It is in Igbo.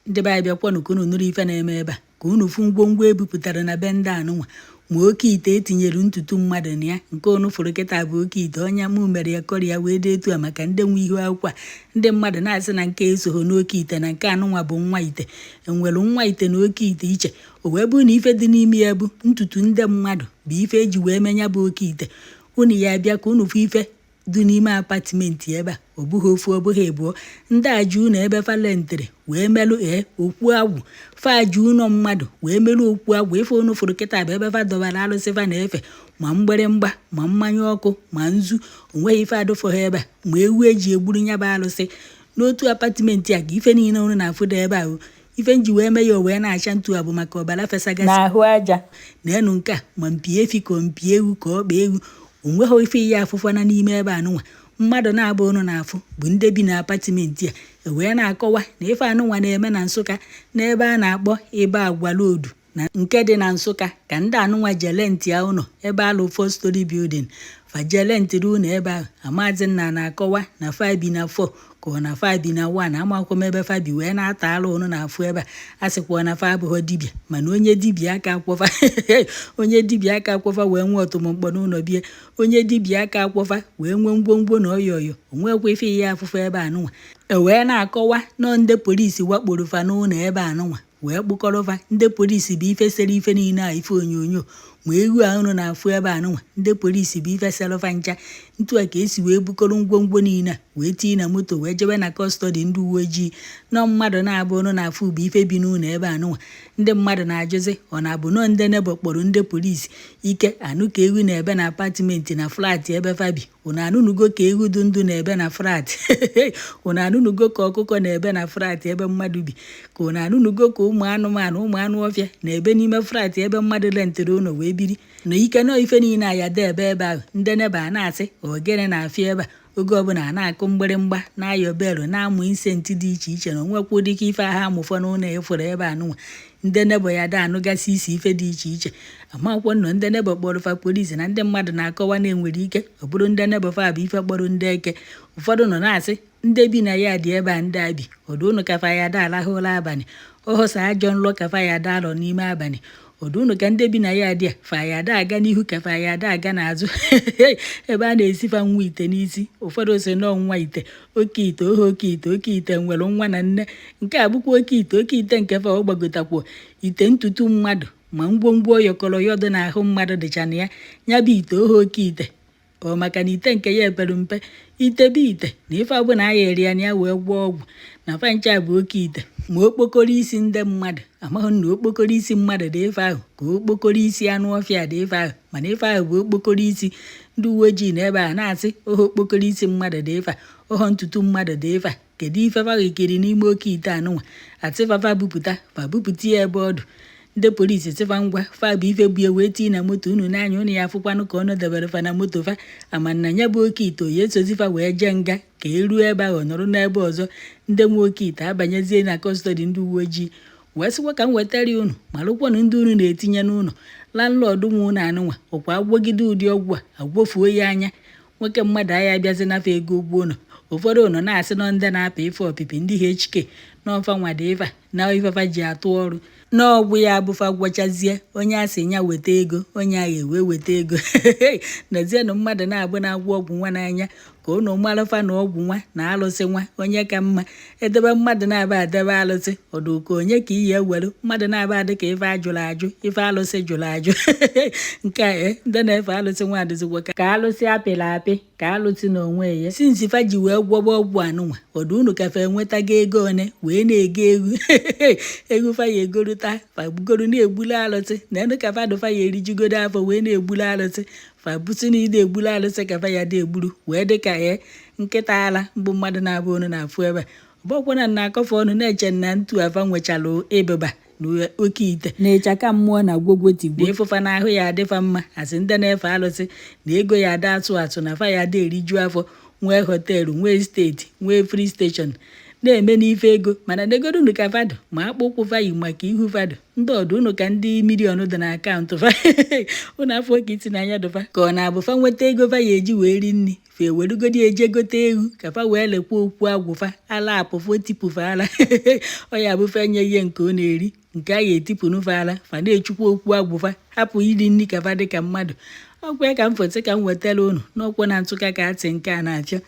Ndị be anyị, bịakwanụ ka unu nụrụ ife na-eme ebe a, ka unu fụ ngwongwo ebupụtara na be ndị anụnwa, ma oke ite etinyere ntutu mmadụ na ya. Nke unu fụrụ kịta bụ oke ite onye mụ mere ya kọrọ ya wee dị etu a. Maka ndị nwe ihu akwụkwọ a, ndị mmadụ na-asị na nke esogho n'oke ite, na nke anụnwa bụ nwa ite. Enwere nwa ite na oke ite iche. O wee bụrụ na ife dị n'ime ya bụ ntutu ndị mmadụ bụ ife eji wee menya bụ oke ite. Unu ya bịa ka unu fụ ife dị n'ime apartment ebe a. Ọ bụghị ofu, ọ bụghị ịbụọ. Ndị a ji ụlọ ebe falentịrị wee melụ ee okwu agwụ. Fa ji ụlọ mmadụ wee melụ okwu agwụ. Ife unu fụrụ kịta bụ ebe fa dọbara alụsị fa na-efe, ma mgbịrịmgba, ma mmanya ọkụ, ma nzu. Onweghị ife adụfọ ha ebe a, ma ewu eji egburu nya bụ alụsị. N'otu apartment a ka ife niile unu na-afụdo ebe ahụ. Ife nji wee mee ya o wee na-acha ntu a bụ maka ọbara fesagasị n'ahụ aja. Na-enu nke a, ma mpi efi, ka mpi ewu, ka ọkpa ewu. Onweghị ife ihe afụfana n'ime ebe anụnwa. Mmadụ na-abụ unu na-afụ bụ ndị bi na apartment a. Ewee na-akọwa na ife anụnwa na-eme na Nsụka, n'ebe a na-akpọ Ibe Agwa Road na nke dị na Nsụka, ka ndị anụnwa jele ntị ụlọ ebe alụ four story building. Fa jele ntịrị ụlọ ebe ahụ. Amazi nna na-akọwa na fa bi na 4 ka ọ na fa bi na 1, amakwa m ebe fa bi wee na-ata alụ ụnụ na-afụ ebe a. A sịkwa na fa abụghọ dibịa, mana onye dibịa aka akwọfa, onye dibịa aka akwọfa wee nwee ọtụmụmkpọ n'ụlọ bie, onye dibịa aka akwọfa wee nwee ngwongwo na ọyọ ọyọ. Onwekwa ife ihe afụfụ ebe anụnwa. E wee na-akọwa nọ ndị polisi wakporo fa n'ụlọ ebe anụnwa wee kpụkọrọfa. Ndị polisi bụ ife sere ife niile a, ife onyonyo, ma ewu a unu na-afụ ebe anụnwa. Ndị polisi bụ ife serụfa ncha. Ntu a ka esi wee bukọrọ ngwongwo niile a wee tinye na moto wee jebe na custody ndị uwe ojii. Nọ mmadụ na-abụ unu na-afụ bụ ife bi n'ụlọ ebe anụnwa. Ndị mmadụ na-ajụzi, ọ na-abụ nọ ndị neighbour kpọrọ ndị polisi ike anụ ka ewu na-ebe na apartment na flat ebe fa bi? Unu anụnugo ka ewu dị ndụ na-ebe na flat? Unu anụnugo ka ọkụkọ na-ebe na flat ebe mmadụ bi? Ka unu anụnugo ka ụmụ anụmanụ, ụmụ anụ ọfịa na-ebe n'ime flat ebe mmadụ rentịrị ụlọ wee biri? Na ike nọ ife niile a ya dị ebe ebe ahụ. Ndị neighbour a na-asị, ogene na-afịa ebe a oge ọbụla a na-akụ mgbịrịmgba, na-ayọ bell, na-amụ incense dị iche iche, na onwekwa ụdịka ife ahụ amụfọ n'ụlọ efuru ebe anụnwa. Ndị neighbour ya da anụgasị isi ife dị iche iche. Amakwo nnọọ ndị neighbour kpọrọ fa polisi, na ndị mmadụ na-akọwa na enwere ike ọ bụrụ ndị neighbour fa bụ ife kpọrọ ndị eke. Ụfọdụ nọ na-asị ndị bi na ya dị ebe a, ndị a bi ọdụ ụnụ ka fa ya da alahụ ụra abalị, ọhụsa ajọ nlọ ka fa ya da alọ n'ime abalị. Ọdụ ụnụ ka ndị bi na ya dị a, fa ya da aga n'ihu, ka fa ya da aga n'azụ ebe a na-esi fa nwa ite n'isi? Ụfọdụ si nọọ nwa ite, oke ite, ohe oke ite, oke ite nwere nwa na nne. Nke a bụkwa oke ite, oke ite nke fa ọ gbagotakwuo ite ntutu mmadụ, ma ngwongwo ọyọkọrọ yọdụ n'ahụ mmadụ dịcha na ya. Ya bụ ite, ohe oke ite, ọ maka na ite nke ya epere mpe. Ite bụ ite, na ife ọbụla a ya eri ya na ya wee gwọọ ọgwụ na fa ncha bụ oke ite. Ma okpokoro isi ndị mmadụ, amaghị na okpokoro isi mmadụ dị ife ahụ ka okpokoro isi anụ ọfịa dị ife ahụ, mana ife ahụ bụ okpokoro isi. Ndị uwe ojii na ebe a na-asị, ohe okpokoro isi mmadụ dị ife a, ohe ntutu mmadụ dị ife a. Kedu ife faghekiri n'ime oke ite anụnwa? Atịfafa bupụta, fa bupụta ya ebe ọdụ. Ndị polisi sịfa ngwa, fa bụ ife bue wee tii na moto. Unu n'anya unu ya afụkwanụ ka ọnụ debere fa na moto. Fa ama na ya bụ oke ite oyi esozi fa wee jee nga ka eruo ebe ahụ nọrọ n'ebe ọzọ. Ndị nwe oke ite abanyezie na custody ndị uwe ojii. Wee sịkwa ka m wetara unu malụkwanụ ndị unu na-etinye n'ụlọ. Landlord nwe ụlọ anụnwa ọkwa agwọgide ụdị ọgwụ a agwọfuo ya anya. Nwoke mmadụ agha abịazi nafe ego ụgwọ ụlọ. Ụfọdụ ụlọ na-asị nọ ndị na-apị ife ọpịpị, ndị HK n'ọfa nwado ife na ifefa ji atụ ọrụ n'ọgwụ ya abụfa gwọchazie onye a sị ya weta ego, onye agha ewee weta ego. Nezienụ mmadụ na-abụ na-agwọ ọgwụ nwa n'anya ka unu marụfa na ọgwụ nwa na alụsị nwa onye ka mma. Edebe mmadụ na-aba adebe alụsị ọdụ ka onye ka iyi ewere mmadụ na-aba adị ka ife ajụrụ ajụ, ife alụsị jụrụ ajụ. Nke a ndị na-efe alụsị nwa adịzikwa ka alụsị apịrị apị, ka alụsị na onwe ya. Since fa ji wee gwọba ọgwụ anụnwa, ọdụ unu ka fa enwetago ego one wee na-ego egwu egwu fa ya egoruta, fa bugoro na-egbulu alụsị na enu ka fa dụ, fa ya erijugodo afọ wee na-egbulu alụsị. Fa busi na ide egbulu alụsị ka fa ya dị egburu wee dị ka nkịta ala mbụ. Mmadụ na-abụ ọnụ na-afụ ebe a ọbọkwana na-akọfe ọnụ na-eche na ntu afa nwechalụ ịbụba na oke ite na ịchaka mmụọ na gwogwo tigwo na ịfụfa n'ahụ ya adịfa mma. Asị ndị na-efe alụsị na ego ya ada atụ atụ, na fa ya ada eriju afọ, nwee hotel, nwee estate, nwee free station, na-eme n'ife ego. Mana negodunu ka fadụ ma akpụkwụ fa yi maka ihu fadụ ndị ọdụ unu ka ndị million dị na account fa. Unu afọ ka isi n'anya dụfa ka ọ na-abụ fa nweta ego fa ya eji wee ri nri. Fa ewerugodi eje gote ewu ka fa wee lekwa okwu agwụfa ala apụfo tipụfa ala. Ọ ya bụfe nye ihe nke ọ na-eri nke a ya etipụnụfa ala, fa na-echukwa okwu agwụfa, hapụ iri nri ka fa dịka mmadụ. Ọkwa ka m foto ka m wetara unu n'ọkwụ na Nsụka ka atị nke a na-afịọ.